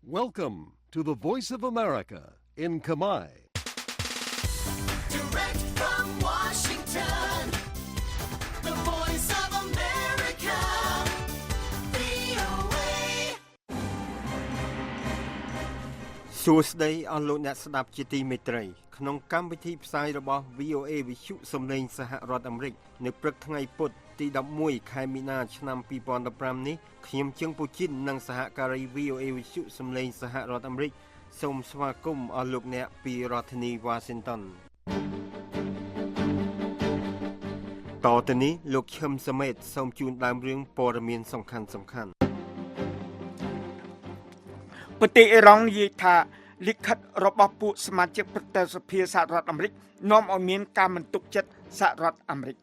Welcome to the Voice of America in Khmer. Direct from Washington, the Voice of America, VOA. សួស្តីអស់លោកអ្នកស្ដាប់ជាទីមេត្រី ក្នុងកម្មវិធីផ្សាយរបស់ VOA វិទ្យុសំឡេងសហរដ្ឋអាមេរិកនៅព្រឹកថ្ងៃពុធទី11ខែមីនាឆ្នាំ2015នេះខ្ញុំជឹងពូជីននិងសហការី VOA វិទ្យុសំឡេងសហរដ្ឋអាមេរិកសូមស្វាគមន៍អស់លោកអ្នកពីរដ្ឋធានី Washington តទៅនេះលោកឈឹមសមេតសូមជូនដើមរឿងព័ត៌មានសំខាន់សំខាន់ ប្រទេសអ៊ីរ៉ង់និយាយថាលិខិតរបស់ពួកសមាជិកព្រឹទ្ធសភាសហរដ្ឋអាមេរិកនាំឲ្យមានការមិនទុកចិត្តសហរដ្ឋអាមេរិក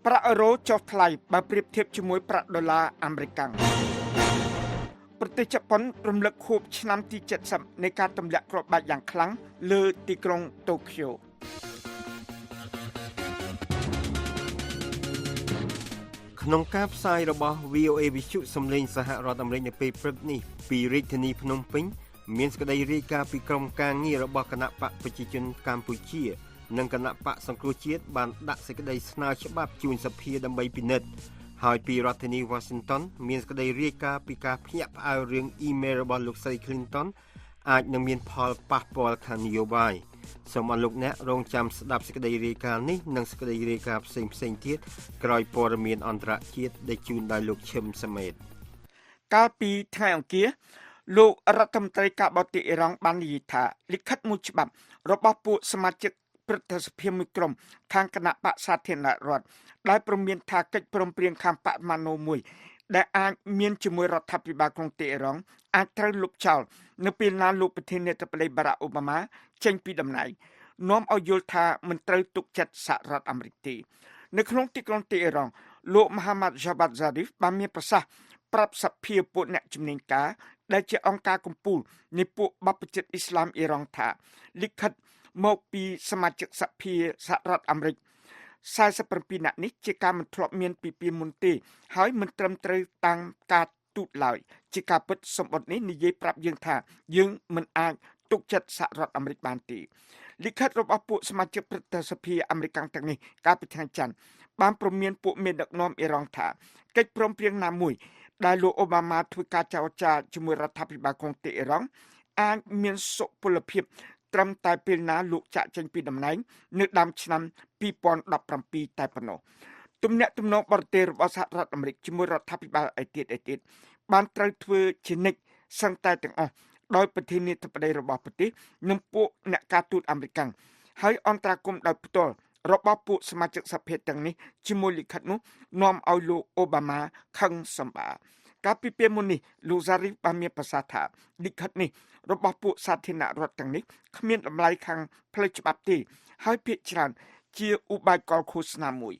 ប្រាក់អឺរ៉ូចុះថ្លៃបើប្រៀបធៀបជាមួយប្រាក់ដុល្លារអាមេរិកាំងប្រទេសជប៉ុនរំលឹកខួបឆ្នាំទី70នៃការទម្លាក់គ្រាប់បែកយ៉ាងខ្លាំងលើទីក្រុងតូក្យូ ក្នុងការផ្សាយរបស់ VOA វិទ្យុសំឡេងសហរដ្ឋអាមេរិកនៅពេលព្រឹកនេះពីរាជធានីភ្នំពេញមានសេចក្តីរាយការណ៍ពីក្រុមការងាររបស់គណៈបកប្រជាជនកម្ពុជា និងគណៈបកសង្គ្រោះជាតិបានដាក់សេចក្តីស្នើច្បាប់ជូនសភាដើម្បីពិនិត្យហើយពីរដ្ឋធានី Washington មានសេចក្តីរាយការណ៍ពីការភ្ញាក់ផ្អើលរឿងអ៊ីមែលរបស់លោកស្រី Clinton អាចនឹងមានផលប៉ះពាល់ខាងនយោបាយសូមអរលោកអ្នករងចាំស្ដាប់សេចក្តីរាយការណ៍នេះនិងសេចក្តីរាយការណ៍ផ្សេងផ្សេងៗទៀតក្រោយព័ត៌មានអន្តរជាតិដែលជូនដោយលោកឈឹមសមេត កាលពីថ្ងៃអង្គារលោករដ្ឋមន្ត្រីការបរទេសអ៊ីរ៉ង់បាននិយាយថាលិខិតមួយច្បាប់របស់ពួកសមាជិកព្រឹទ្ធសភាមួយក្រុមខាងគណៈបកសាធារណរដ្ឋដែលព្រមានថាកិច្ចព្រមព្រៀងខាងបរមាណូមួយដែលអាចមានជាមួយរដ្ឋាភិបាលក្រុងតេអ៊ីរ៉ង់អាចត្រូវលុបចោលនៅពេលណាលោកប្រធានាធិបតីបារ៉ាក់អូបាម៉ាចេញពីតំណែងនាំឲ្យយល់ថាមិនត្រូវទុកចិត្តសហរដ្ឋអាមេរិកទេនៅក្នុងទីក្រុងតេអ៊ីរ៉ង់លោកមហាម៉ាត់ហ្សាបាត់ហ្សារីហ្វបានមានប្រសាសន៍ប្រាប់សភាពួកអ្នកជំនាញការដែលជាអង្គការកំពូលនៃពួកបព្វជិតអ៊ីស្លាមអ៊ីរ៉ង់ថាលិខិតមកពីសមាជិកសភាសហរដ្ឋអាមេរិក47នាក់នេះជាការមិនធ្លាប់មានពីពីមុនទេហើយមិនត្រឹមត្រូវតាំងការទូតឡើយជាការពិតសម្បត្តិនេះនិយាយប្រាប់យើងថាយើងមិនអាចទុកចិត្តសហរដ្ឋអាមេរិកបានទេលិខិតរបស់ពួកសមាជិកព្រឹទ្ធសភាអាមេរិកទាំងនេះកាលពីថ្ងៃច័ន្ទបានព្រមានពួកមេដឹកនាំអ៊ីរ៉ង់ថាកិច្ចព្រមព្រៀងណាមួយដែលលោកអូបាម៉ាធ្វើការចរចាជាមួយរដ្ឋាភិបាលក្រុងតេអ៊ីរ៉ង់អាចមានសុពលភាពត្រឹមតែពេលណាលោកចាក់ចេញពីតំណែងនៅដើមឆ្នាំ2017តែប៉ុណ្ណោះទំនាក់ទំនងបរទេសរបស់សហរដ្ឋអាមេរិកជាមួយរដ្ឋាភិបាលឯទៀតឯទៀតបានត្រូវធ្វើជានិច្ចសឹងតែទាំងអស់ដោយប្រធានាធិបតីរបស់ប្រទេសនិងពួកអ្នកការទូតអាមេរិកហើយអន្តរាគមន៍ដោយផ្ទាល់របស់ពួកសមាជិកសភាទាំងនេះជាមួយលិខិតនោះនាំឲ្យលោកអូបាម៉ាខឹងសម្បាកាលពីពេលមុននេះលោកហ្សារីហ្វបានមានប្រសាសន៍ថាលិខិតនេះរបស់ពួកសាធារណរដ្ឋទាំងនេះគ្មានតម្លៃខាងផ្លូវច្បាប់ទេហើយភាគច្រើនជាឧបាយកលឃោសនាមួយ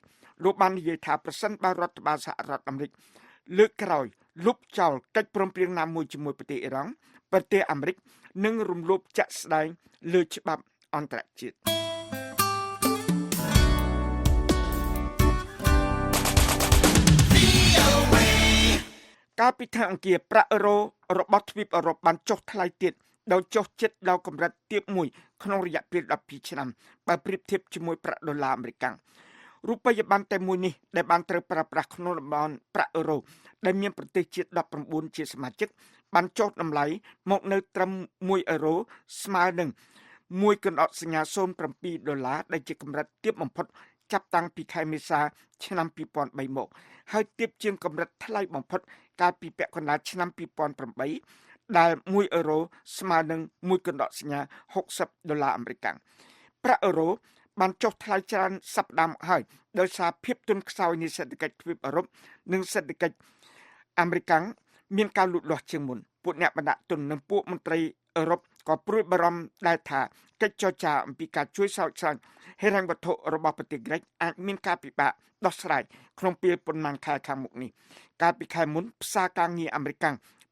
លោកបាននិយាយថាប្រសិនបើរដ្ឋបាលសហរដ្ឋអាមេរិកលើកក្រោយលុបចោលកិច្ចព្រមព្រៀងណាមួយជាមួយប្រទេសអ៊ីរ៉ង់ប្រទេសអាមេរិកនឹងរំលោភជាក់ស្ដែងលើច្បាប់អន្តរជាតិ កាលពីថ្ងៃអង្គារប្រាក់អឺរ៉ូរបស់ទ្វីបអឺរ៉ុបបានចុះថ្លៃទៀតដោយចុះជិតដល់កម្រិតទាបមួយក្នុងរយៈពេល12ឆ្នាំបើប្រៀបធៀបជាមួយប្រាក់ដុល្លារអាមេរិករូបិយប័ណ្ណតែមួយនេះដែលបានត្រូវប្រើប្រាស់ក្នុងតំបន់ប្រាក់អឺរ៉ូដែលមានប្រទេសជាតិ19ជាសមាជិកបានចុះតម្លៃមកនៅត្រឹម1អឺរ៉ូស្មើនឹង1.07ដុល្លារដែលជាកម្រិតទាបបំផុតចាប់តាំងពីខែមេសាឆ្នាំ2003មកហើយទាបជាងកម្រិតថ្លៃបំផុតកាលពីពាក់កណ្ដាលឆ្នាំ2008ដែល1អឺរ៉ូស្មើនឹង1.60ដុល្លារអាមេរិកប្រាក់អឺរ៉ូបានចុះថ្លៃច្រើនសប្តាហ៍មកហើយដោយសារភាពទន់ខ្សោយនៃសេដ្ឋកិច្ចទ្វីបអឺរ៉ុបនិងសេដ្ឋកិច្ចអាមេរិកមានការលូតលាស់ជាងមុនពួកអ្នកបណ្ដាក់ទុននិងពួកមន្ត្រីអឺរ៉ុបក៏ព្រួយបារម្ភដែរថាកិច្ចចរចាអំពីការជួយសោកស្ដាយហិរញ្ញវត្ថុរបស់ប្រទេសក្រិចអាចមានការពិបាកដោះស្រាយក្នុងពេលប៉ុន្មានខែខាងមុខនេះកាលពីខែមុនផ្សារការងារអាមេរិក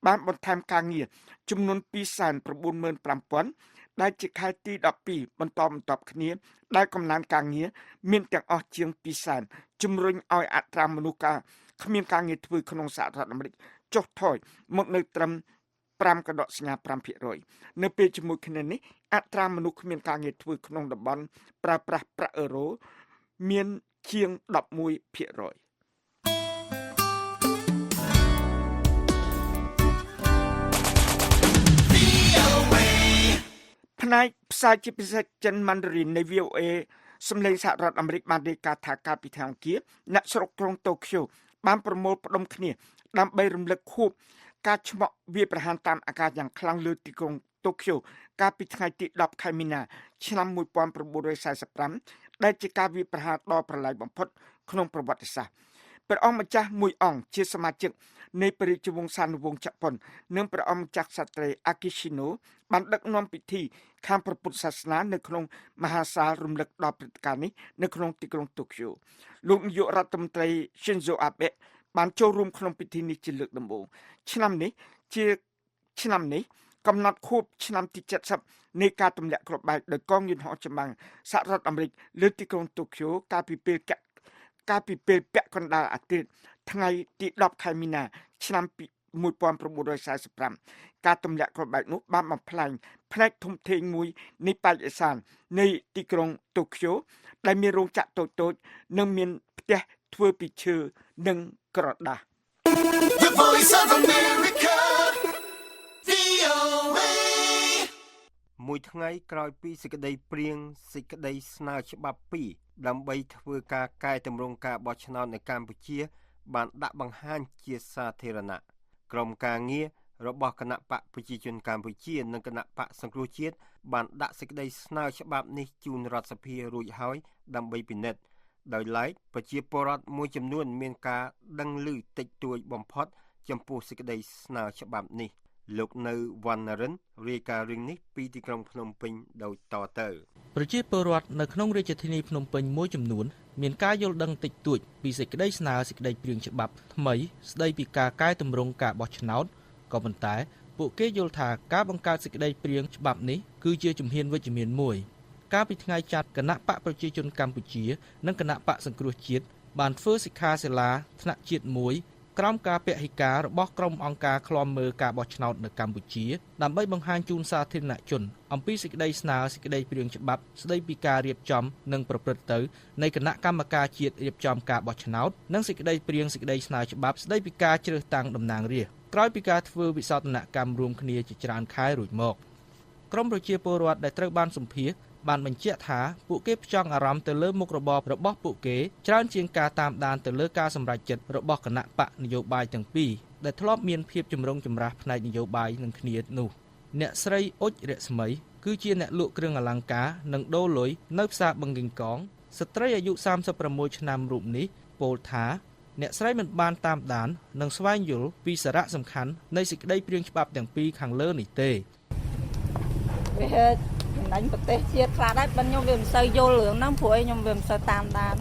បានបន្ថែមការងារចំនួន295,000ដែលជាខែទី12បន្តបន្ទាប់គ្នាដែលកំណើនការងារមានទាំងអស់ជាង200,000ជំរុញឲ្យអត្រាមនុស្សការគ្មានការងារធ្វើក្នុងសហរដ្ឋអាមេរិកចុះថយមកនៅត្រឹម 5.5%នៅពេលជាមួយគ្នានេះអត្រាមនុស្សគ្មានការងារធ្វើក្នុងតំបន់ប្រើប្រាស់ប្រាក់អឺរ៉ូមានជាង11%ផ្នែកផ្សាយជាពិសេសចិនម៉ាន់ដារីននៃ VOA សំឡេងសហរដ្ឋអាមេរិកបានរាយការណ៍ថាកាលពីថ្ងៃអង្គារអ្នកស្រុកក្រុងតូក្យូបានប្រមូលផ្ដុំគ្នាដើម្បីរំលឹកខួបការឆ្មក់វាយប្រហារតាមអាកាសយ៉ាងខ្លាំងលើទីក្រុងតូក្យូកាលពីថ្ងៃទី10ខែមីនាឆ្នាំ1945ដែលជាការវាយប្រហារដ៏ប្រឡាយបំផុតក្នុងប្រវត្តិសាស្ត្រព្រះអង្គម្ចាស់មួយអង្គជាសមាជិកនៃព្រះរាជវង្សានុវង្សជប៉ុននិងព្រះអង្គម្ចាស់ក្សត្រីអាគីឈីណូបានដឹកនាំពិធីខាងព្រះពុទ្ធសាសនានៅក្នុងមហាសាលរំលឹកដល់ព្រឹត្តិការណ៍នេះនៅក្នុងទីក្រុងតូក្យូលោកនាយករដ្ឋមន្ត្រីស៊ីនហ្សូអាបេបានចូលរួមក្នុងពិធីនេះជាលើកដំបូងឆ្នាំនេះជាឆ្នាំនេះកំណត់ខួបឆ្នាំទី70នៃការទម្លាក់គ្រាប់បែកដោយកងយន្តហោះចម្បាំងសហរដ្ឋអាមេរិកលើទីក្រុងតូក្យូកាលពីពេលពាក់កណ្ដាលអាទិត្យថ្ងៃទី10ខែមីនាឆ្នាំ1945ការទម្លាក់គ្រាប់បែកនោះបានបំផ្លាញផ្នែកធំធេងមួយនៃប៉ែកឦសាននៃទីក្រុងតូក្យូដែលមានរោងចក្រតូចៗនិងមានផ្ទះធ្វើពីឈើនិងក្រដាស The Voice of America VOA មួយថ្ងៃក្រោយពីសេចក្តីព្រាងសេចក្តីស្នើច្បាប់ពីរដើម្បីធ្វើការកែតម្រង់ការបោះឆ្នោតនៅកម្ពុជាបានដាក់បង្ហាញជាសាធារណៈក្រុមការងាររបស់គណបក្សប្រជាជនកម្ពុជានិងគណបក្សសង្គ្រោះជាតិបានដាក់សេចក្តីស្នើច្បាប់នេះជូនរដ្ឋសភារួចហើយដើម្បីពិនិត្យដោយឡែកប្រជាពលរដ្ឋមួយចំនួនមានការដឹងឮតិចតួចបំផុតចំពោះសេចក្តីស្នើច្បាប់នេះលោកនៅវណ្ណរិនរាយការណ៍រឿងនេះពីទីក្រុងភ្នំពេញដូចតទៅប្រជាពលរដ្ឋនៅក្នុងរាជធានីភ្នំពេញមួយចំនួនមានការយល់ដឹងតិចតួចពីសេចក្តីស្នើសេចក្តីព្រាងច្បាប់ថ្មីស្តីពីការកែតម្រង់ការបោះឆ្នោតក៏ប៉ុន្តែពួកគេយល់ថាការបង្កើតសេចក្តីព្រាងច្បាប់នេះគឺជាជំហានវិជ្ជមានមួយកាលពីថ្ងៃច័ន្ទគណបក្សប្រជាជនកម្ពុជានិងគណបក្សសង្គ្រោះជាតិបានធ្វើសិក្ខាសាលាថ្នាក់ជាតិមួយក្រោមការពហិការរបស់ក្រុមអង្គការឃ្លាំមើលការបោះឆ្នោតនៅកម្ពុជាដើម្បីបង្ហាញជូនសាធារណជនអំពីសេចក្តីស្នើសេចក្តីព្រាងច្បាប់ស្តីពីការរៀបចំនិងប្រព្រឹត្តទៅនៃគណៈកម្មការជាតិរៀបចំការបោះឆ្នោតនិងសេចក្តីព្រាងសេចក្តីស្នើច្បាប់ស្តីពីការជ្រើសតាំងតំណាងរាស្ត្រក្រោយពីការធ្វើវិសោធនកម្មរួមគ្នាជាច្រើនខែរួចមកក្រុមប្រជាពលរដ្ឋដែលត្រូវបានសម្ភាសបានបញ្ជាក់ថាពួកគេផ្ចង់អារម្មណ៍ទៅលើមុខរបររបស់ពួកគេច្រើនជាងការតាមដានទៅលើការសម្រេចចិត្តរបស់គណបក្សនយោបាយទាំងពីរដែលធ្លាប់មានភាពចម្រូងចម្រាសផ្នែកនយោបាយនឹងគ្នានោះអ្នកស្រីអ៊ុចរស្មីគឺជាអ្នកលក់គ្រឿងអលង្ការនិងដូរលុយនៅផ្សារបឹងកេងកងស្ត្រីអាយុ36ឆ្នាំរូបនេះពោលថាអ្នកស្រីមិនបានតាមដាននិងស្វែងយល់ពីសារៈសំខាន់នៃសេចក្តីព្រាងច្បាប់ទាំងពីរខាងលើនេះទេ វាចំណេញប្រទេសជាតិខ្លះដែរប៉ុន្តែខ្ញុំវាមិនសូវយល់រឿងហ្នឹងព្រោះខ្ញុំវាមិនសូវតាមដាន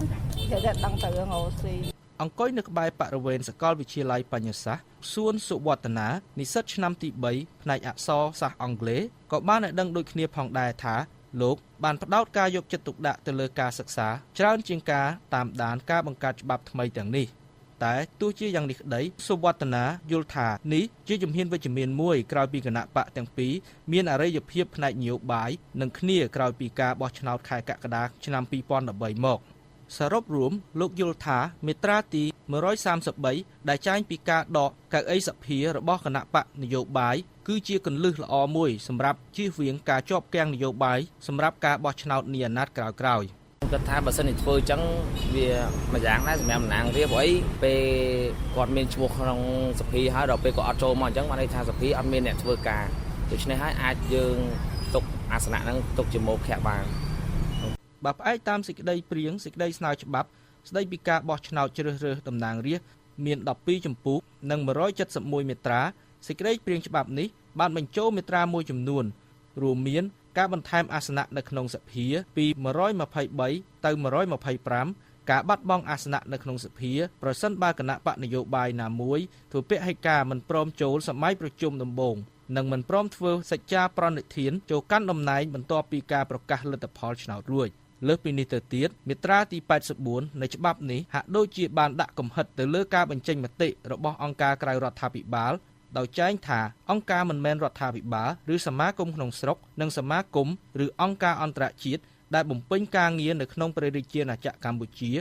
គេតែដឹងតែរឿងអូស៊ីអង្គុយនៅក្បែរបរិវេណសាកលវិទ្យាល័យបញ្ញសាស្ត្រសួនសុវឌ្ឍនានិស្សិតឆ្នាំទី3ផ្នែកអក្សរសាស្ត្រអង់គ្លេសក៏បានឲ្យដឹងដូចគ្នាផងដែរថាលោកបានផ្ដោតការយកចិត្តទុកដាក់ទៅលើការសិក្សាច្រើនជាងការតាមដានការបង្កើតច្បាប់ថ្មីទាំងនេះតែទោះជាយ៉ាងនេះក្តីសុវឌ្ឍនាយល់ថានេះជាជំហានវិជ្ជមានមួយក្រោយពីគណបក្សទាំងពីរមានអរិយភាពផ្នែកនយោបាយនិងគ្នាក្រោយពីការបោះឆ្នោតខែកក្កដាឆ្នាំ2013មកសរុបរួមលោកយល់ថាមាត្រាទី133ដែលចែងពីការដកកៅអីសភារបស់គណបក្សនយោបាយគឺជាគន្លឹះល្អមួយសម្រាប់ជៀសវាងការជាប់គាំងនយោបាយសម្រាប់ការបោះឆ្នោតនាអាណត្តិក្រោយៗគាត់ថាបើសិនជាធ្វើអញ្ចឹងវាមួយយ៉ាងដែរសម្រាប់តំណាងរាស្ត្រព្រោះអីពេលគាត់មានឈ្មោះក្នុងសភាហើយដល់ពេលគាត់អត់ចូលមកអញ្ចឹងបានន័យថាសភាអត់មានអ្នកធ្វើការដូច្នេះហើយអាចយើងទុកអាសនៈហ្នឹងទុកជាមោឃៈបានបើផ្អែកតាមសេចក្តីព្រាងសេចក្តីស្នើច្បាប់ស្តីពីការបោះឆ្នោតជ្រើសរើសតំណាងរាស្ត្រមាន12ជំពូកនិង171មាត្រាសេចក្តីព្រាងច្បាប់នេះបានបញ្ចូលមាត្រាមួយចំនួនរួមមានការបន្ថែមអាសនៈនៅក្នុងសភាពី123ទៅ125ការបាត់បង់អាសនៈនៅក្នុងសភាប្រសិនបើគណបក្សនយោបាយណាមួយធ្វើពហិការមិនព្រមចូលសម័យប្រជុំដំបូងនិងមិនព្រមធ្វើសច្ចាប្រណិធានចូលកាន់តំណែងបន្ទាប់ពីការប្រកាសលទ្ធផលឆ្នោតរួចលើសពីនេះទៅទៀតមាត្រាទី84នៃច្បាប់នេះហាក់ដូចជាបានដាក់កំហិតទៅលើការបញ្ចេញមតិរបស់អង្គការក្រៅរដ្ឋាភិបាល ដោយចែងថាអង្គការមិនមែនរដ្ឋាភិបាលឬសមាគមក្នុងស្រុកនិងសមាគមឬអង្គការអន្តរជាតិដែលបំពេញការងារនៅក្នុងព្រះរាជាណាចក្រកម្ពុជា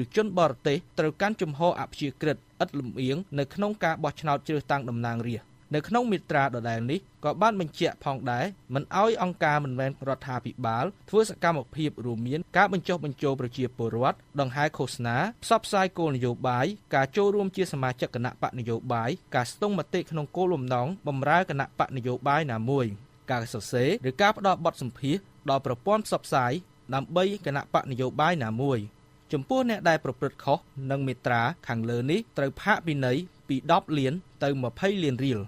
ឬជនបរទេសត្រូវកាន់ជំហរអព្យាក្រឹតឥតលំអៀងនៅក្នុងការបោះឆ្នោតជ្រើសតាំងតំណាងរាស្ត្រនៅក្នុងមាត្រាដដែលនេះក៏បានបញ្ជាក់ផងដែរមិនឲ្យអង្គការមិនមែនរដ្ឋាភិបាលធ្វើសកម្មភាពរួមមានការបញ្ចុះបញ្ចូលប្រជាពលរដ្ឋដង្ហែឃោសនាផ្សព្វផ្សាយគោលនយោបាយការចូលរួមជាសមាជិកគណបក្សនយោបាយការស្ទង់មតិក្នុងគោលបំណងបម្រើគណបក្សនយោបាយណាមួយការសរសេរឬការផ្ដល់បទសម្ភាសន៍ដល់ប្រព័ន្ធផ្សព្វផ្សាយដើម្បីគណបក្សនយោបាយណាមួយចំពោះអ្នកដែលប្រព្រឹត្តខុសនឹងមាត្រាខាងលើនេះត្រូវផាកពិន័យពី10លានទៅ20លានរៀល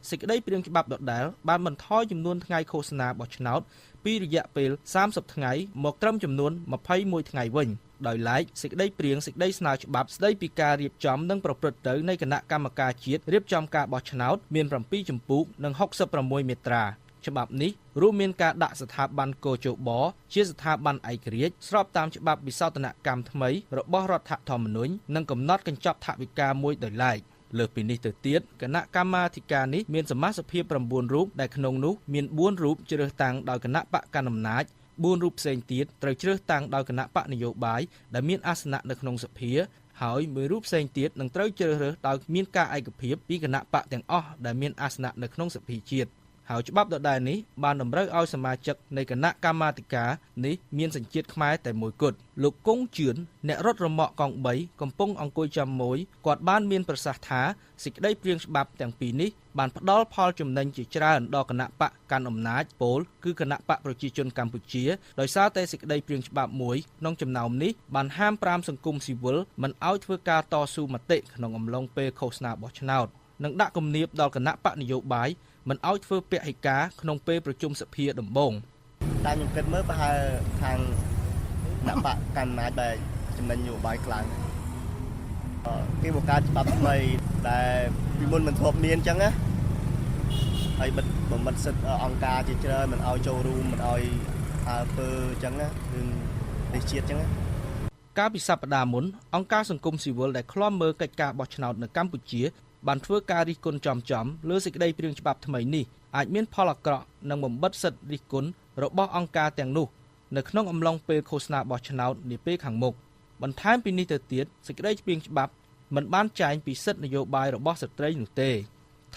សេចក្តីព្រាងច្បាប់ដដែលបានបន្ថយចំនួនថ្ងៃឃោសនាបោះឆ្នោតពីរយៈពេល30ថ្ងៃមកត្រឹមចំនួន21ថ្ងៃវិញដោយឡែកសេចក្តីព្រាងសេចក្តីស្នើច្បាប់ស្តីពីការរៀបចំនិងប្រព្រឹត្តទៅនៃគណៈកម្មការជាតិរៀបចំការបោះឆ្នោតមាន7ជំពូកនិង66មាត្រាច្បាប់នេះរួមមានការដាក់ស្ថាប័នកជបជាស្ថាប័នឯករាជ្យស្របតាមច្បាប់វិសោធនកម្មថ្មីរបស់រដ្ឋធម្មនុញ្ញនិងកំណត់កញ្ចប់ថវិកាមួយដោយឡែកលើសពីនេះទៅទៀតគណៈកម្មាធិការនេះមានសមាជិក9រូបដែលក្នុងនោះមាន4រូបជ្រើសតាំងដោយគណៈបក្សកាន់អំណាច4រូបផ្សេងទៀតត្រូវជ្រើសតាំងដោយគណៈបក្សនយោបាយដែលមានអាសនៈនៅក្នុងសភាហើយមួយរូបផ្សេងទៀតនឹងត្រូវជ្រើសរើសដោយមានការឯកភាពពីគណៈបក្សទាំងអស់ដែលមានអាសនៈនៅក្នុងសភាជាតិហើយច្បាប់ដដែលនេះបានតម្រូវឲ្យសមាជិកនៃគណៈកម្មាធិការនេះមានសញ្ជាតិខ្មែរតែមួយគត់លោកគង់ជឿនអ្នករត់រមាក់កង់3កំពុងអង្គុយចាំមួយគាត់បានមានប្រសាសន៍ថាសេចក្តីព្រាងច្បាប់ទាំងពីរនេះបានផ្ដល់ផលចំណេញជាច្រើនដល់គណៈបក្សកាន់អំណាចពោលគឺគណៈបក្សប្រជាជនកម្ពុជាដោយសារតែសេចក្តីព្រាងច្បាប់មួយក្នុងចំណោមនេះបានហាមប្រាមសង្គមស៊ីវិលមិនឲ្យធ្វើការតស៊ូមតិក្នុងអំឡុងពេលឃោសនាបោះឆ្នោតនិងដាក់គំនាបដល់គណៈបក្សនយោបាយមិនឲ្យធ្វើពហិការក្នុងពេលប្រជុំសភាដំបូងតាមខ្ញុំគិតមើលប្រហែលខាងគណៈបក្សកាន់អំណាចបែរចំណេញនយោបាយខ្លាំងគេបង្កើតច្បាប់ថ្មីដែលពីមុនមិនធ្លាប់មានអញ្ចឹងណាហើយបិទបំបិទសិទ្ធិអង្គការជាច្រើនមិនឲ្យចូលរួមមិនឲ្យអើពើអញ្ចឹងណារឿងប្រទេសជាតិអញ្ចឹងណាកាលពីសប្តាហ៍មុនអង្គការសង្គមស៊ីវិលដែលឃ្លាំមើលកិច្ចការបោះឆ្នោតនៅកម្ពុជាបានធ្វើការរិះគន់ចំៗលើសេចក្តីព្រាងច្បាប់ថ្មីនេះអាចមានផលអាក្រក់និងបំបិទសិទ្ធិរិះគន់របស់អង្គការទាំងនោះនៅក្នុងអំឡុងពេលឃោសនាបោះឆ្នោតនាពេលខាងមុខបន្ថែមពីនេះទៅទៀតសេចក្តីព្រាងច្បាប់មិនបានចែងពីសិទ្ធិនយោបាយរបស់ស្ត្រីនោះទេ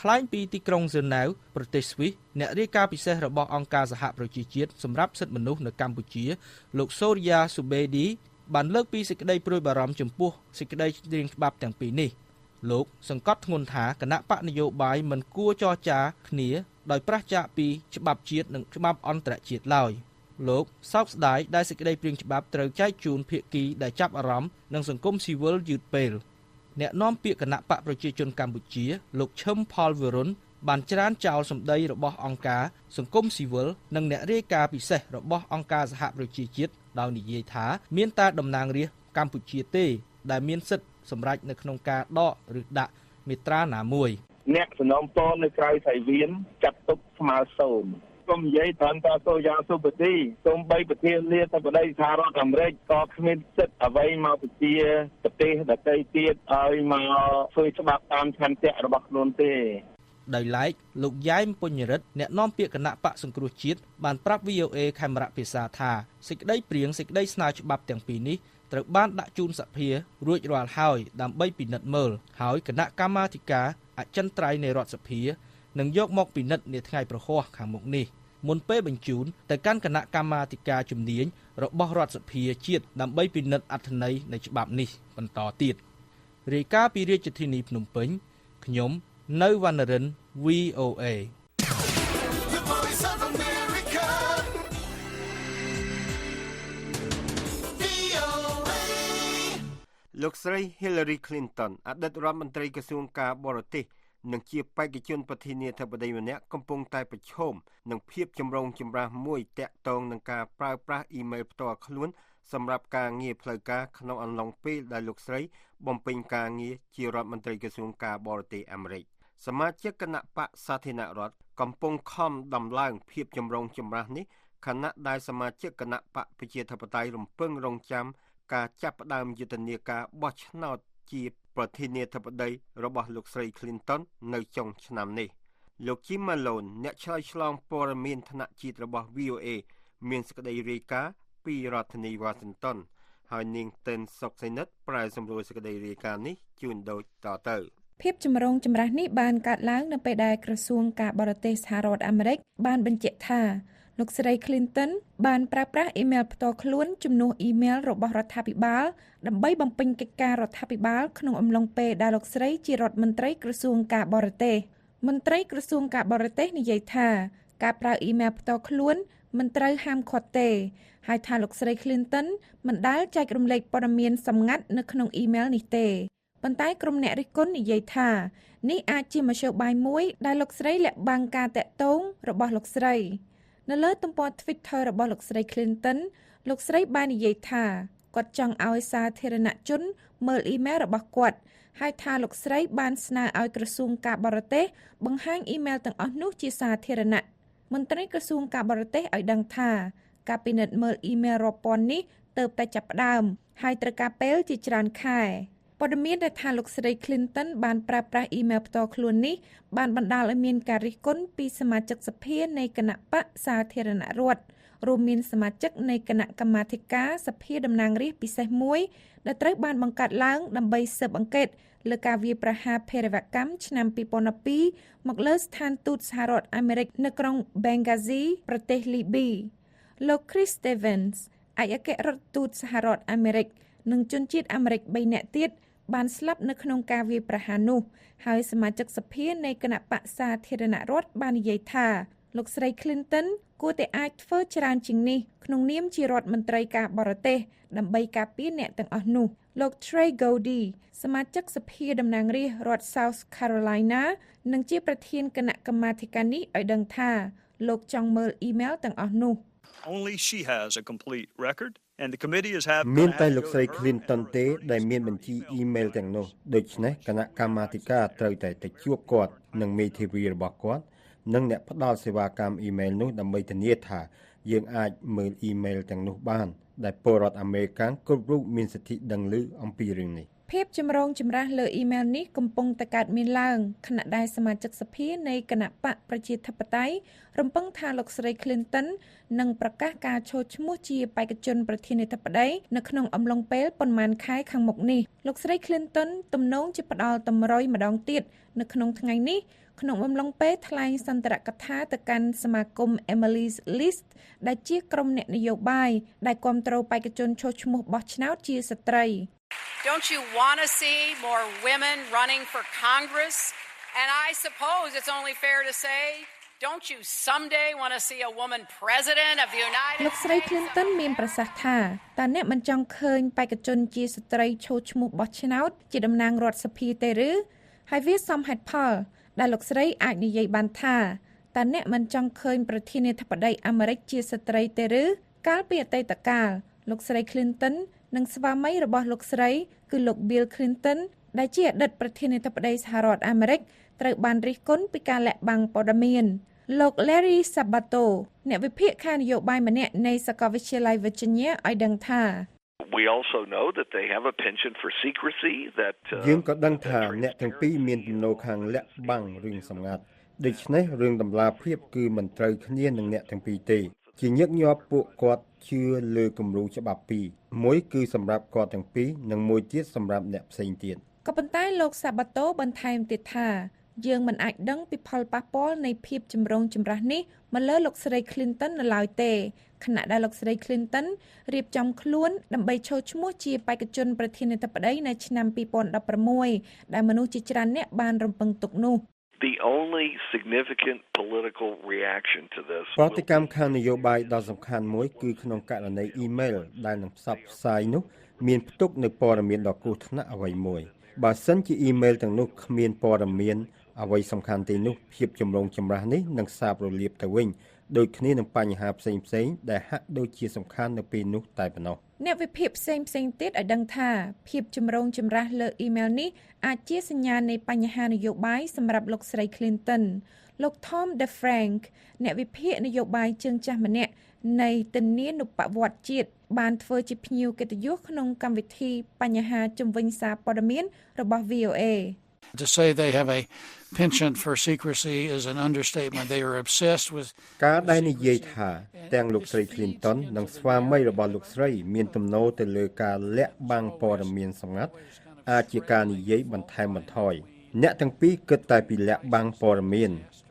ថ្លែងពីទីក្រុងហ្សឺណែវប្រទេសស្វីសអ្នករាយការណ៍ពិសេសរបស់អង្គការសហប្រជាជាតិសម្រាប់សិទ្ធិមនុស្សនៅកម្ពុជាលោកសូរិយាស៊ូបេឌីបានលើកពីសេចក្តីព្រួយបារម្ភចំពោះសេចក្តីព្រាងច្បាប់ទាំងពីរនេះលោកសង្កត់ធ្ងន់ថាគណៈបក្សនយោបាយមិនគួរចរចាគ្នាដោយប្រឆាចពីច្បាប់ជាតិនិងច្បាប់អន្តរជាតិឡើយលោកសោកស្ដាយដែលសេចក្តីព្រាងច្បាប់ត្រូវចែកជូនភាគីដែលចាប់អារម្មណ៍និងសង្គមស៊ីវិលយឺតពេលអ្នកនាំពាក្យគណៈបក្សប្រជាជនកម្ពុជាលោកឈឹមផលវិរុនបានច្រានចោលសម្ដីរបស់អង្គការសង្គមស៊ីវិលនិងអ្នករាយការណ៍ពិសេសរបស់អង្គការសហប្រជាជាតិដោយនិយាយថាមានតែតំណាងរាស្ត្រកម្ពុជាទេដែលមានសិទ្ធិសម្រាប់នៅក្នុងការដកឬដាក់មាត្រាណាមួយអ្នកសំណូមពរនៅក្រៅសៃវៀនចាត់ទុកស្មើសូន្យកុំនិយាយត្រឹមតែសូយ៉ាសុបទីសូម្បីប្រធានាធិបតីសហរដ្ឋអាមេរិកក៏គ្មានសិទ្ធិអ្វីមកបញ្ជាប្រទេសដទៃទៀតឲ្យមកធ្វើច្បាប់តាមឆន្ទៈរបស់ខ្លួនទេដោយឡែកលោកយ៉ែមពុញរិទ្ធអ្នកនាំពាក្យគណៈបក្សសង្គ្រោះជាតិបានប្រាប់ VOA ខេមរៈភាសាថាសេចក្តីព្រាងសេចក្តីស្នើច្បាប់ទាំងពីរនេះត្រូវបានដាក់ជូនសភារួចរាល់ហើយដើម្បីពិនិត្យមើលហើយគណៈកម្មាធិការអចិន្ត្រៃយ៍នៃរដ្ឋសភានឹងយកមកពិនិត្យនាថ្ងៃព្រហស្បតិ៍ខាងមុខនេះមុនពេលបញ្ជូនទៅកាន់គណៈកម្មាធិការជំនាញរបស់រដ្ឋសភាជាតិដើម្បីពិនិត្យអត្ថន័យនៃច្បាប់នេះបន្តទៀតរាយការណ៍ពីរាជធានីភ្នំពេញខ្ញុំនៅវណ្ណរិន VOA The Voice of America VOA លោកស្រី Hillary Clinton អតីតរដ្ឋមន្ត្រីក្រសួងការបរទេសនិងជាបេក្ខជនប្រធានាធិបតីម្នាក់កំពុងតែប្រឈមនឹងភាពចម្រូងចម្រាសមួយទាក់ទងនឹងការប្រើប្រាស់អ៊ីមែលផ្ទាល់ខ្លួនសម្រាប់ការងារផ្លូវការក្នុងអំឡុងពេលដែលលោកស្រីបំពេញការងារជារដ្ឋមន្ត្រីក្រសួងការបរទេសអាមេរិកសមាជិកគណបក្សសាធារណរដ្ឋកំពុងខំដំឡើងភាពចម្រូងចម្រាសនេះខណៈដែលសមាជិកគណបក្សប្រជាធិបតេយ្យរំពឹងរងចាំការចាប់ផ្ដើមយុទ្ធនាការបោះឆ្នោតជា ប្រធានាធិបតីរបស់លោកស្រី Clinton នៅចុងឆ្នាំនេះលោក Jim Malone អ្នកឆ្លើយឆ្លងព័ត៌មានថ្នាក់ជាតិរបស់ VOA មានសេចក្តីរាយការណ៍ពីរដ្ឋធានី Washington ហើយនាងតិនសុកសេនិតប្រែសម្រួលសេចក្តីរាយការណ៍នេះជូនដូចតទៅភាពចម្រូងចម្រាសនេះបានកើតឡើងនៅពេលដែលក្រសួងការបរទេសសហរដ្ឋអាមេរិកបានបញ្ជាក់ថាលោកស្រី Clinton បានប្រើប្រាស់អ៊ីមែលផ្ទាល់ខ្លួនជំនួសអ៊ីមែលរបស់រដ្ឋាភិបាលដើម្បីបំពេញកិច្ចការរដ្ឋាភិបាលក្នុងអំឡុងពេលដែលលោកស្រីជារដ្ឋមន្ត្រីក្រសួងការបរទេសមន្ត្រីក្រសួងការបរទេសនិយាយថាការប្រើអ៊ីមែលផ្ទាល់ខ្លួនមិនត្រូវហាមឃាត់ទេហើយថាលោកស្រី Clinton មិនដែលចែករំលែកព័ត៌មានសម្ងាត់នៅក្នុងអ៊ីមែលនេះទេប៉ុន្តែក្រុមអ្នករិះគន់និយាយថានេះអាចជាមធ្យោបាយមួយដែលលោកស្រីលាក់បាំងការតាក់ទងរបស់លោកស្រីនៅលើទំព័រ Twitter របស់លោកស្រី Clinton លោកស្រីបាននិយាយថាគាត់ចង់ឲ្យសាធារណជនមើលអ៊ីមែលរបស់គាត់ហើយថាលោកស្រីបានស្នើឲ្យក្រសួងការបរទេសបង្ហាញអ៊ីមែលទាំងអស់នោះជាសាធារណៈមន្ត្រីក្រសួងការបរទេសឲ្យដឹងថាការពិនិត្យមើលអ៊ីមែលរាប់ពាន់នេះទើបតែចាប់ផ្ដើមហើយត្រូវការពេលជាច្រើនខែព័ត៌មានដែលថាលោកស្រី Clinton បានប្រើប្រាស់អ៊ីមែលផ្ទាល់ខ្លួននេះបានបណ្ដាលឲ្យមានការរិះគន់ពីសមាជិកសភានៃគណបក្សសាធារណរដ្ឋរួមមានសមាជិកនៃគណៈកម្មាធិការសភាតំណាងរាស្ត្រពិសេសមួយដែលត្រូវបានបង្កើតឡើងដើម្បីស៊ើបអង្កេតលើការវាយប្រហារភេរវកម្មឆ្នាំ2012មកលើស្ថានទូតសហរដ្ឋអាមេរិកនៅក្រុង Benghazi ប្រទេសលីប៊ីលោក Chris Stevens ឯកអគ្គរដ្ឋទូតសហរដ្ឋអាមេរិកនិងជនជាតិអាមេរិក3នាក់ទៀតបានស្លាប់នៅក្នុងការវាយប្រហារនោះហើយសមាជិកសភានៃគណបក្សសាធារណរដ្ឋបាននិយាយថាលោកស្រី Clinton គួរតែអាចធ្វើច្រើនជាងនេះក្នុងនាមជារដ្ឋមន្ត្រីការបរទេសដើម្បីការពារអ្នកទាំងអស់នោះលោក Trey Gowdy សមាជិកសភាតំណាងរាស្ត្ររដ្ឋ South Carolina និងជាប្រធានគណៈកម្មាធិការនេះឲ្យដឹងថាលោកចង់មើលអ៊ីមែលទាំងអស់នោះ Only she has a complete record and the committee is have មានតែលោកស្រី Clinton ទេដែលមានបញ្ជីអ៊ីមែលទាំងនោះដូច្នេះគណៈកម្មាធិការត្រូវតែទៅជួបគាត់និងមេធាវីរបស់គាត់និងអ្នកផ្ដល់សេវាកម្មអ៊ីមែលនោះដើម្បីធានាថាយើងអាចមើលអ៊ីមែលទាំងនោះបានដែលពលរដ្ឋអាមេរិកគ្រប់រូបមានសិទ្ធិដឹងឮអំពីរឿងនេះភាពចម្រូងចម្រាសលើអ៊ីមែលនេះកំពុងតែកើតមានឡើងខណៈដែលសមាជិកសភានៃគណបក្សប្រជាធិបតេយ្យរំពឹងថាលោកស្រី Clinton នឹងប្រកាសការឈរឈ្មោះជាបេក្ខជនប្រធានាធិបតីនៅក្នុងអំឡុងពេលប៉ុន្មានខែខាងមុខនេះលោកស្រី Clinton ទំនងជាផ្ដល់តម្រុយម្ដងទៀតនៅក្នុងថ្ងៃនេះក្នុងអំឡុងពេលថ្លែងសន្ទរកថាទៅកាន់សមាគម Emily's List ដែលជាក្រុមអ្នកនយោបាយដែលគាំទ្របេក្ខជនឈរឈ្មោះបោះឆ្នោតជាស្ត្រី Don't you want to see more women running for Congress? And I suppose it's only fair to say, don't you someday want to see a woman president of the United លោកស្រី Clinton មានប្រសាសន៍ថាតើអ្នកមិនចង់ឃើញបេក្ខជនជាស្ត្រីឈរឈ្មោះបោះឆ្នោតជាតំណាងរដ្ឋសភាទេឬហើយវាសមហេតុផលដែលលោកស្រីអាចនិយាយបានថាតើអ្នកមិនចង់ឃើញប្រធានាធិបតីអាមេរិកជាស្ត្រីទេឬកាលពីអតីតកាលលោកស្រី Clinton និងស្វាមីរបស់លោកស្រីគឺលោក Bill Clinton ដែលជាអតីតប្រធានាធិបតីសហរដ្ឋអាមេរិកត្រូវបានរិះគន់ពីការលាក់បាំងព័ត៌មានលោក Larry Sabato អ្នកវិភាគខាងនយោបាយម្នាក់នៃសាកលវិទ្យាល័យ Virginia ឲ្យដឹងថា We also know that they have a penchant for secrecy that យើងក៏ដឹងថាអ្នកទាំងពីរមានទំនោរខាងលាក់បាំងរឿងសម្ងាត់ដូច្នេះរឿងតម្លាភាពគឺមិនត្រូវគ្នានឹងអ្នកទាំងពីរទេជាញឹកញាប់ពួកគាត់ជឿលើគំរូច្បាប់ពីរមួយគឺសម្រាប់គាត់ទាំងពីរនិងមួយទៀតសម្រាប់អ្នកផ្សេងទៀតក៏ប៉ុន្តែលោកសាបាតូបន្ថែមទៀតថាយើងមិនអាចដឹងពីផលប៉ះពាល់នៃភាពចម្រូងចម្រាសនេះមកលើលោកស្រី Clinton នៅឡើយទេខណៈដែលលោកស្រី Clinton រៀបចំខ្លួនដើម្បីឈរឈ្មោះជាបេក្ខជនប្រធានាធិបតីនៅឆ្នាំ2016ដែលមនុស្សជាច្រើនអ្នកបានរំពឹងទុកនោះ The only significant political reaction to this ប្រតិកម្មខាងនយោបាយដ៏សំខាន់មួយគឺក្នុងករណីអ៊ីមែលដែលនឹងផ្សព្វផ្សាយនោះមានផ្ទុកនូវព័ត៌មានដ៏គ្រោះថ្នាក់អ្វីមួយបើសិនជាអ៊ីមែលទាំងនោះគ្មានព័ត៌មានអ្វីសំខាន់ទេនោះភាពចម្រូងចម្រាសនេះនឹងសាបរលាបទៅវិញដូចគ្នានឹងបញ្ហាផ្សេងៗដែលហាក់ដូចជាសំខាន់នៅពេលនោះតែប៉ុណ្ណោះអ្នកវិភាគផ្សេងៗទៀតឲ្យដឹងថាភាពចម្រូងចម្រាសលើអ៊ីមែលនេះអាចជាសញ្ញានៃបញ្ហានយោបាយសម្រាប់លោកស្រី Clinton លោក Tom DeFrank អ្នកវិភាគនយោបាយជើងចាស់ម្នាក់នៃទនានុបវត្តជាតិ បានធ្វើជាភ្ញៀវកិត្តិយសក្នុងកម្មវិធីបញ្ហាជំវិញសារព័ត៌មានរបស់ VOA To say they have a penchant for secrecy is an understatement. They are obsessed with ការដែលនិយាយថាទាំងលោកស្រី Clinton និងស្វាមីរបស់លោកស្រីមានទំនោរទៅលើការលាក់បាំងព័ត៌មានសម្ងាត់អាចជាការនិយាយបន្ថែមបន្ថយអ្នកទាំងពីរគិតតែពីលាក់បាំងព័ត៌មាន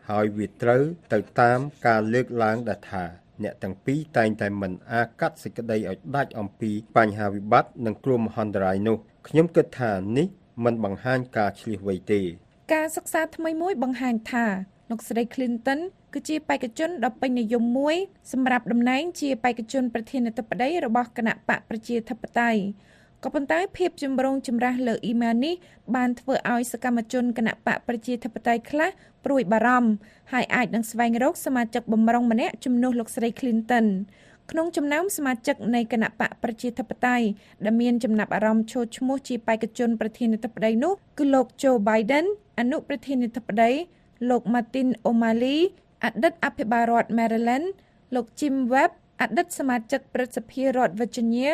ហើយវាត្រូវទៅតាមការលើកឡើងដែលថាអ្នកទាំងពីរតែងតែមិនអាចកាត់សេចក្តីឲ្យដាច់អំពីបញ្ហាវិបត្តិនិងគ្រោះមហន្តរាយនោះខ្ញុំគិតថានេះមិនបង្ហាញការឈ្លាសវៃទេការសិក្សាថ្មីមួយបង្ហាញថាលោកស្រី Clinton គឺជាបេក្ខជនដ៏ពេញនិយមមួយសម្រាប់តំណែងជាបេក្ខជនប្រធានាធិបតីរបស់គណបក្សប្រជាធិបតេយ្យក៏ប៉ុន្តែភាពចម្រូងចម្រាសលើអ៊ីមែលនេះបានធ្វើឲ្យសកម្មជនគណបក្សប្រជាធិបតេយ្យខ្លះព្រួយបារម្ភហើយអាចនឹងស្វែងរកសមាជិកបម្រុងម្នាក់ជំនួសលោកស្រី Clinton ក្នុងចំណោមសមាជិកនៃគណបក្សប្រជាធិបតេយ្យដែលមានចំណាប់អារម្មណ៍ចូលឈ្មោះជាបេក្ខជនប្រធានាធិបតីនោះគឺលោក Joe Biden អនុប្រធានាធិបតីលោក Martin O'Malley អតីតអភិបាលរដ្ឋ Maryland លោក Jim Webb អតីតសមាជិកព្រឹទ្ធសភារដ្ឋ Virginia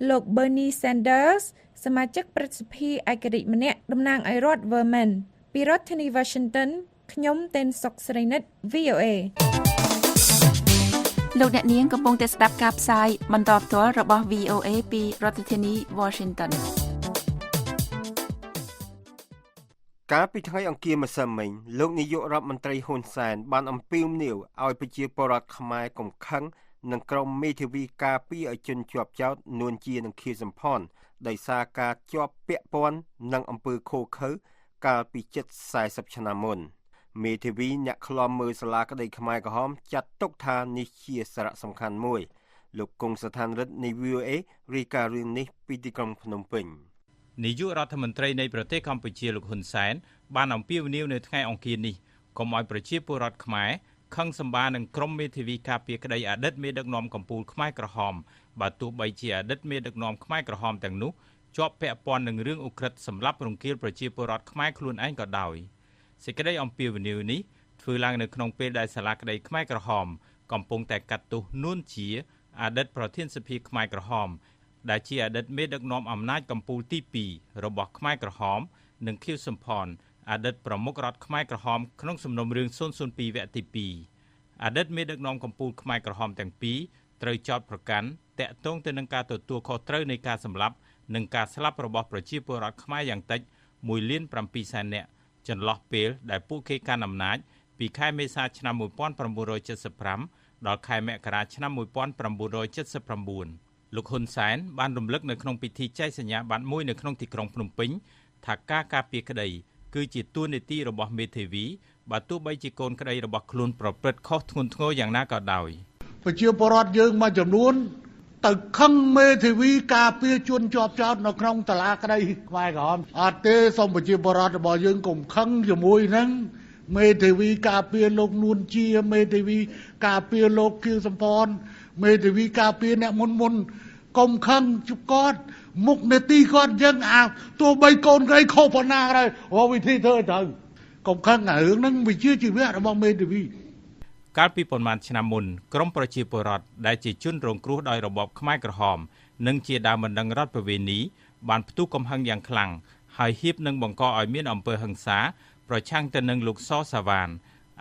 លោក Bernie Sanders សមាជិកព្រឹទ្ធសភាឯករាជ្យម្នាក់តំណាងឲ្យរដ្ឋ Vermont ពីរដ្ឋធានី Washington ខ្ញុំតេនសុកស្រីនិត VOA លោកអ្នកនាងកំពុងតែស្ដាប់ការផ្សាយបន្តផ្ទាល់របស់ VOA ពីរដ្ឋធានី Washington កាលពីថ្ងៃអង្គារម្សិលមិញលោកនាយករដ្ឋមន្ត្រីហ៊ុនសែនបានអំពាវនាវឲ្យប្រជាពលរដ្ឋខ្មែរកុំខឹងនិងក្រុមមេធាវីការពារឲ្យជនជាប់ចោទនួនជានិងខៀវសំផនដោយសារការជាប់ពាក់ព័ន្ធនឹងអំពើឃោរឃៅកាលពីជិត40ឆ្នាំមុនមេធាវីអ្នកឃ្លាំមើលសាលាក្តីខ្មែរក្រហមចាត់ទុកថានេះជាសារៈសំខាន់មួយលោកគង់ស្ថានរិទ្ធនៃ VOA រាយការណ៍រឿងនេះពីទីក្រុងភ្នំពេញនាយករដ្ឋមន្ត្រីនៃប្រទេសកម្ពុជាលោកហ៊ុនសែនបានអំពាវនាវនៅថ្ងៃអង្គារនេះកុំឲ្យប្រជាពលរដ្ឋខ្មែរខឹងសម្បានឹងក្រុមមេធាវីការពារក្តីអតីតមេដឹកនាំកម្ពុជាខ្មែរក្រហមបើទោះបីជាអតីតមេដឹកនាំខ្មែរក្រហមទាំងនោះជាប់ពាក់ព័ន្ធនឹងរឿងឧក្រិដ្ឋសម្លាប់រង្គាលប្រជាពលរដ្ឋខ្មែរខ្លួនឯងក៏ដោយសេចក្តីអំពាវនាវនេះធ្វើឡើងនៅក្នុងពេលដែលសាលាក្តីខ្មែរក្រហមកំពុងតែកាត់ទោសនួនជាអតីតប្រធានសភាខ្មែរក្រហមដែលជាអតីតមេដឹកនាំអំណាចកម្ពុជាទី2របស់ខ្មែរក្រហមនិងខៀវសំផនអតីតប្រមុខរដ្ឋខ្មែរក្រហមក្នុងសំណុំរឿង002វគ្គទី2អតីតមេដឹកនាំកម្ពុជាខ្មែរក្រហមទាំងពីរត្រូវចោទប្រកាន់តាក់ទងទៅនឹងការទទួលខុសត្រូវនៃការសម្លាប់និងការស្លាប់របស់ប្រជាពលរដ្ឋខ្មែរយ៉ាងតិច1.7 លាននាក់ចន្លោះពេលដែលពួកគេកាន់អំណាចពីខែមេសាឆ្នាំ1975ដល់ខែមករាឆ្នាំ1979លោកហ៊ុនសែនបានរំលឹកនៅក្នុងពិធីចែកសញ្ញាបត្រមួយនៅក្នុងទីក្រុងភ្នំពេញថាការការពារក្តីគឺជាតួនាទីរបស់មេធាវីបើទោះបីជាកូនក្តីរបស់ខ្លួនប្រព្រឹត្តខុសធ្ងន់ធ្ងរយ៉ាងណាក៏ដោយប្រជាពលរដ្ឋយើងមួយចំនួនទៅខឹងមេធាវីការពារជនជាប់ចោទនៅក្នុងសាលាក្តីខ្មែរក្រហមអត់ទេសូមប្រជាពលរដ្ឋរបស់យើងកុំខឹងជាមួយនឹងមេធាវីការពារលោកនួនជាមេធាវីការពារលោកខៀវសំផនមេធាវីការពារអ្នកមុនកុំខឹងជគាត់មុខនេតិគាត់យើងអាទោះបីកូនក្រីខុសប៉ុណ្ណាក៏ដោយរកវិធីធ្វើឲ្យត្រូវកុំខឹងអារឿងហ្នឹងវិជាជីវៈរបស់មេធាវីកាលពីប៉ុន្មានឆ្នាំមុនក្រមប្រជាពលរដ្ឋដែលជាជនរងគ្រោះដោយរបបខ្មែរក្រហមនិងជាដើមបណ្ដឹងរដ្ឋប្រវេណីបានផ្ទុះកំហឹងយ៉ាងខ្លាំងហើយហៀបនឹងបង្កឲ្យមានអំពើហិង្សាប្រឆាំងទៅនឹងលោកសសាវ៉ាន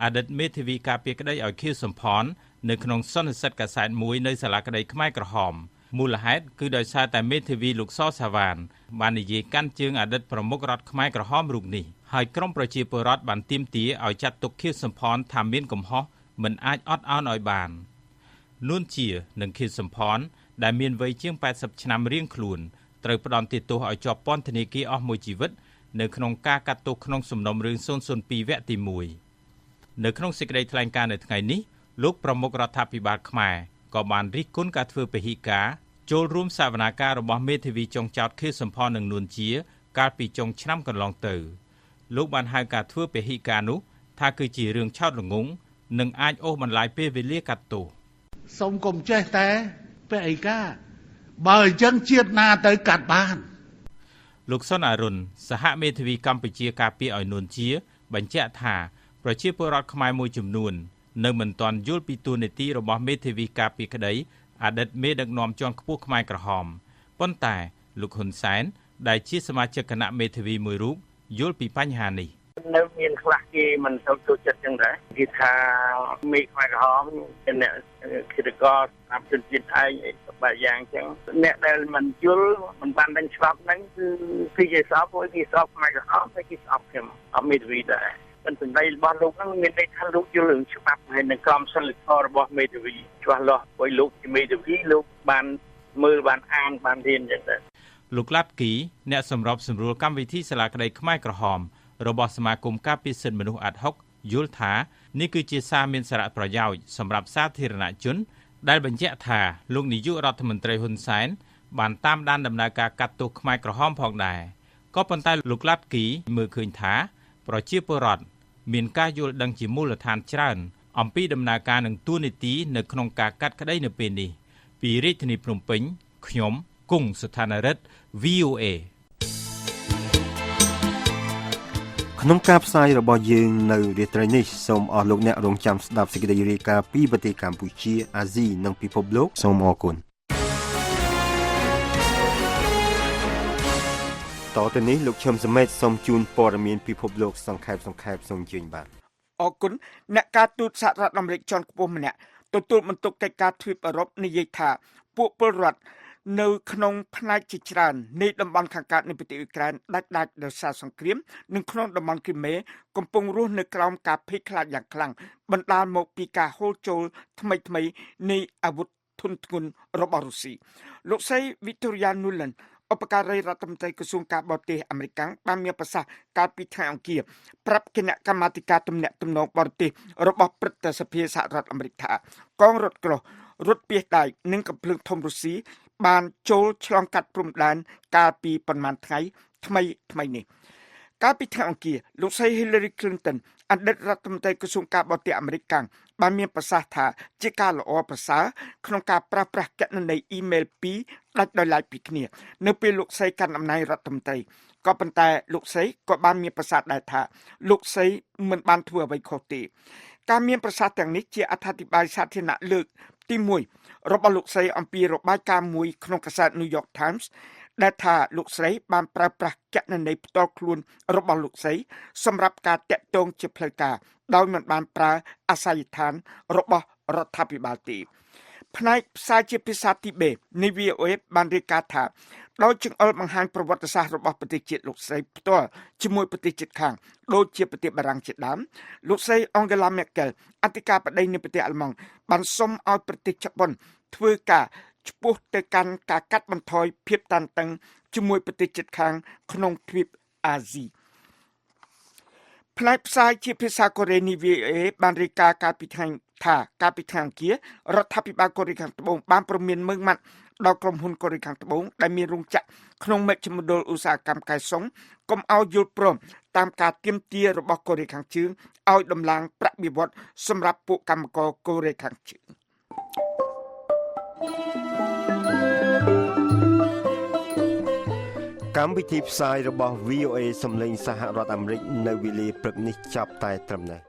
អតីតមេធាវីការពារក្តីឲ្យខៀវសំផននៅក្នុងសន្និសីទកាសែតមួយនៅសាលាក្តីខ្មែរក្រហមមូលហេតុគឺដោយសារតែមេធាវីលោកសសាវ៉ានបាននិយាយកាន់ជើងអតីតប្រមុខរដ្ឋខ្មែរក្រហមរូបនេះហើយក្រមប្រជាពលរដ្ឋបានទាមទារឲ្យចាត់ទុកខៀវសំផនថាមានកំហុសមិនអាចអត់ឱនឲ្យបាននួនជានិងខៀវសំផនដែលមានវ័យជាង80ឆ្នាំរៀងខ្លួនត្រូវផ្ដន្ទាទោសឲ្យជាប់ពន្ធនាគារអស់មួយជីវិតនៅក្នុងការកាត់ទោសក្នុងសំណុំរឿង002វគ្គទី1នៅក្នុងសេចក្តីថ្លែងការណ៍នៅថ្ងៃនេះលោកប្រមុខរដ្ឋាភិបាលខ្មែរក៏បានរិះគន់ការធ្វើពហិការចូលរួមសវនាការរបស់មេធាវីចុងចោតខៀវសំផននិងនួនជាកាលពីចុងឆ្នាំកន្លងទៅលោកបានហៅការធ្វើពហិការនោះថាគឺជារឿងឆោតល្ងង់និងអាចអូសបន្លាយពេលវេលាកាត់ទោសសូមកុំចេះតែពហិការបើអញ្ចឹងជាតិណាទៅកាត់បានលោកសុនអរុនសហមេធាវីកម្ពុជាការពារឲ្យនួនជាបញ្ជាក់ថាប្រជាពលរដ្ឋខ្មែរមួយចំនួននៅមិនទាន់យល់ពីតួនាទីរបស់មេធាវីការពារក្តី អតីតមេដឹកនាំជាន់ខ្ពស់ខ្មែរក្រហមប៉ុន្តែលោកហ៊ុនសែនដែលជាសមាជិកគណៈមេធាវីមួយរូបយល់ពីបញ្ហានេះ នៅមានខ្លះគេមិនសូវចូលចិត្តចឹងដែរគេថាមេខ្មែរក្រហមជាអ្នកឃាតករសម្រាប់ជនជាតិឯងអីបែបយ៉ាងចឹងអ្នកដែលមិនយល់មិនបានដឹងច្បាប់ហ្នឹងគឺគេស្អប់ព្រោះគេស្អប់ខ្មែរក្រហមហើយគេស្អប់ខ្ញុំអត់មេធាវីដែរប៉ុន្តែសម្ដីរបស់លោកហ្នឹងមានន័យថាលោកយល់រឿងច្បាប់ហើយនឹងក្រមសីលធម៌របស់មេធាវីច្បាស់លាស់ព្រោះលោកជាមេធាវីលោកបានមើលបានអានបានរៀនចឹងដែរ លោកឡាត់គីអ្នកសម្របសម្រួលកម្មវិធីសាលាក្តីខ្មែរក្រហមរបស់សមាគមការពារសិទ្ធិមនុស្សអាដហុកយល់ថានេះគឺជាសារមានសារៈប្រយោជន៍សម្រាប់សាធារណជនដែលបញ្ជាក់ថាលោកនាយករដ្ឋមន្ត្រីហ៊ុនសែនបានតាមដានដំណើរការកាត់ទោសខ្មែរក្រហមផងដែរក៏ប៉ុន្តែលោកឡាត់គីមើលឃើញថាប្រជាពលរដ្ឋមានការយល់ដឹងជាមូលដ្ឋានច្រើនអំពីដំណើរការនិងតួនាទីនៅក្នុងការកាត់ក្តីនៅពេលនេះពីរាជធានីភ្នំពេញខ្ញុំគង់ស្ថានរិទ្ធ VOA ក្នុងការផ្សាយរបស់យើងនៅរាត្រីនេះសូមអស់លោកអ្នករងចាំស្ដាប់សេចក្តីរាយការណ៍ពីប្រទេសកម្ពុជាអាស៊ីនិងពិភពលោកសូមអរគុណតទៅនេះលោកឈឹមសមេតសូមជូនព័ត៌មានពិភពលោកសង្ខេបសង្ខេបសូមអញ្ជើញបាទ អរគុណអ្នកការទូតសហរដ្ឋអាមេរិកជាន់ខ្ពស់ម្នាក់ទទួលបន្ទុកកិច្ចការទ្វីបអឺរ៉ុបនិយាយថាពួកពលរដ្ឋនៅក្នុងផ្នែកជាច្រើននៃតំបន់ខាងកើតនៃប្រទេសអ៊ុយក្រែនដាច់ដាច់ដោយសារសង្គ្រាមនិងក្នុងតំបន់គ្រីមេកំពុងរស់នៅក្រោមការភ័យខ្លាចយ៉ាងខ្លាំងបណ្ដាលមកពីការហូរចូលថ្មីៗនៃអាវុធធុនធ្ងន់របស់រុស្ស៊ីលោកស្រី Victoria Nuland ឧបការីរដ្ឋមន្ត្រីក្រសួងការបរទេសអាមេរិកបានមានប្រសាសន៍កាលពីថ្ងៃអង្គារប្រាប់គណៈកម្មាធិការទំនាក់ទំនងបរទេសរបស់ព្រឹទ្ធសភាសហរដ្ឋអាមេរិកថាកងរថក្រោះរថពាសដែកនិងកំភ្លើងធំរុស្ស៊ីបានចូលឆ្លងកាត់ព្រំដែនកាលពីប៉ុន្មានថ្ងៃថ្មីថ្មីនេះកាលពីថ្ងៃអង្គារលោកស្រី Hillary Clinton អតីតរដ្ឋមន្ត្រីក្រសួងការបរទេសអាមេរិកបានមានប្រសាសន៍ថាជាការល្អប្រសើរក្នុងការប្រើប្រាស់គណនីអ៊ីមែលពីរដាច់ដោយឡែកពីគ្នានៅពេលលោកស្រីកាន់តំណែងរដ្ឋមន្ត្រីក៏ប៉ុន្តែលោកស្រីក៏បានមានប្រសាសន៍ដែរថាលោកស្រីមិនបានធ្វើអ្វីខុសទេការមានប្រសាសន៍ទាំងនេះជាអត្ថាធិប្បាយសាធារណៈលើកទី1របស់លោកស្រីអំពីរបាយការណ៍មួយក្នុងកាសែត New York Times ដែលថាលោកស្រីបានប្រើប្រាស់គណនីផ្ទាល់ខ្លួនរបស់លោកស្រីសម្រាប់ការតាក់ទងជាផ្លូវការដោយមិនបានប្រើអាសយដ្ឋានរបស់រដ្ឋាភិបាលទេផ្នែកផ្សាយជាភាសាទីបេនៃ VOA បានរាយការណ៍ថាដោយចង្អុលបង្ហាញប្រវត្តិសាស្ត្ររបស់ប្រទេសជាតិលោកស្រីផ្ទាល់ជាមួយប្រទេសជិតខាងដូចជាប្រទេសបារាំងជាដើមលោកស្រី Angela Merkel អធិការបតីនៃប្រទេសអាល្លឺម៉ង់បានសុំឲ្យប្រទេសជប៉ុនធ្វើការឆ្ពោះទៅកាន់ការកាត់បន្ថយភាពតានតឹងជាមួយប្រទេសជិតខាងក្នុងទ្វីបអាស៊ីផ្នែកផ្សាយជាភាសាកូរ៉េនៃ VOA បានរាយការណ៍កាលពីថ្ងៃថាកាលពីថ្ងៃអង្គាររដ្ឋាភិបាលកូរ៉េខាងត្បូងបានព្រមានម៉ឺងម៉ាត់ដល់ក្រុមហ៊ុនកូរ៉េខាងត្បូងដែលមានរោងចក្រក្នុងមជ្ឈមណ្ឌលឧស្សាហកម្មកែសុងកុំឲ្យយល់ព្រមតាមការទាមទាររបស់កូរ៉េខាងជើងឲ្យដំឡើងប្រាក់បៀវត្សសម្រាប់ពួកកម្មករកូរ៉េខាងជើង កម្មវិធីផ្សាយរបស់ VOA សំឡេងសហរដ្ឋអាមេរិកនៅវេលាព្រឹកនេះចប់តែត្រឹមនេះ។